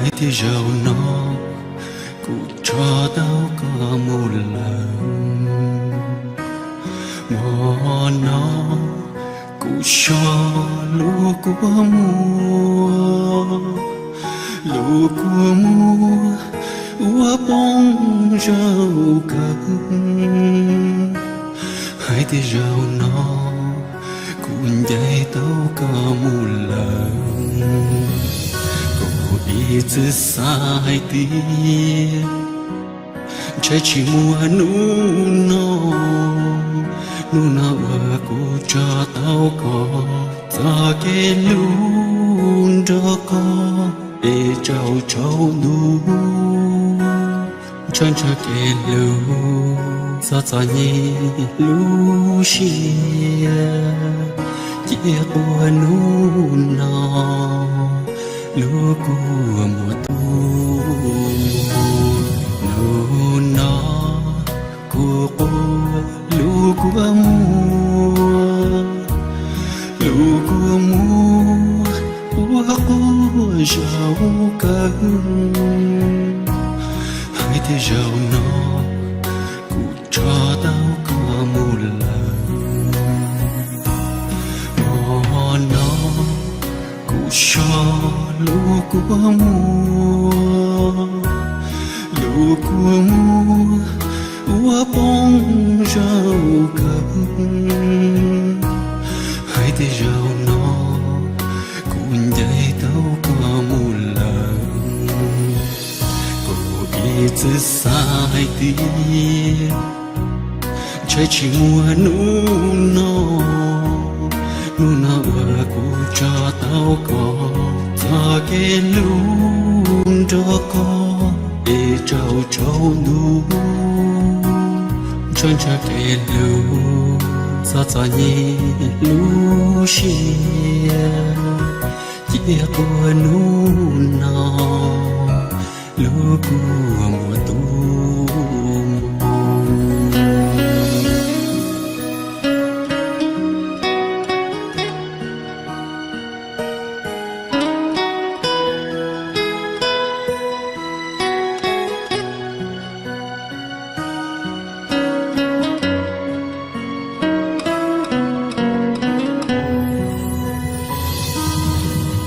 Hais tias zaum no kuv tso tau koj mus lawm. Hmo no kuv so lub kua muag, lub kua muag uas poob zaum kawg. Hais tias zaum no kuv ncaim tau koj mus lawm. Kuv ib txwm xav hais tias ntshai tsis muaj hnub no, hnub no uas kuv tso tau koj, txoj kev hlub nrog koj peb tsaus tsaus ntuj. Ntshaw ntshaw kev hlub, txom txom nyem lub siab, cia kuv hnub no lub kua muag tu mus. Hnub no kuv quaj lub kua muag, lub kua muag uas quaj zaum kawg. Hais tias zaum no kuv tso tau koj mus lawm. Hmo no kuv so lub kua muag, lub kua muag uas poob zaum kawg. Hais tias zaum no kuv ncaim tau koj mus lawm. Kuv ib txwm xav hais tias ntshai tsis muaj hnub no, hnub no uas kuv tso tau koj, txoj kev hlub nrog koj peb tsaus tsaus ntuj. Ntshaw ntshaw kev hlub, txom txom nyem lub siab, cia kuv hnub no lub kua muag tu mus.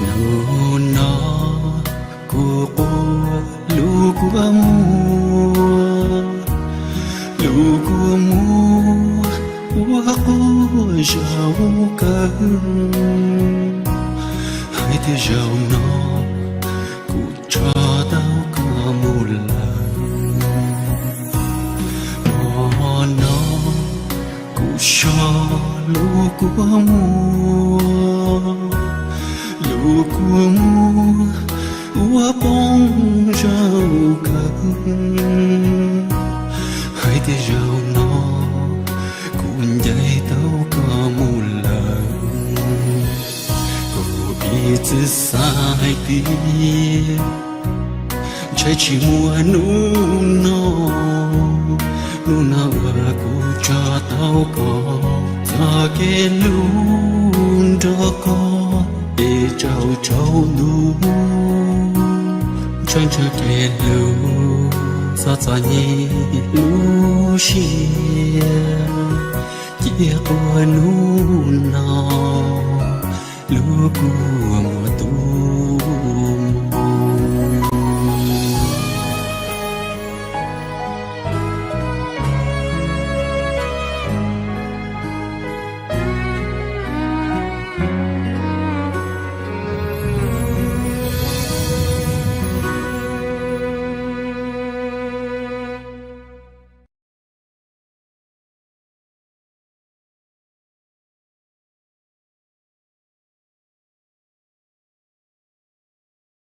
Hnub no kuv quaj lub kua muag, lub kua muag uas quaj zaum kawg. Hais tias zaum no kuv tso tau koj mus lawm. Hmo no kuv so lub kua muag, lub kua muag uas poob zaum kawg. Hais tias zaum no kuv ncaim tau koj mus lawm. Kuv ib txwm xav hais tias ntshai tsis muaj hnub no, hnub no uas kuv tso tau koj, txoj kev hlub nrog koj peb tsaus tsaus ntuj. Ntshaw ntshaw kev hlub, txom txom nyem lub siab, cia kuv hnub no lub kua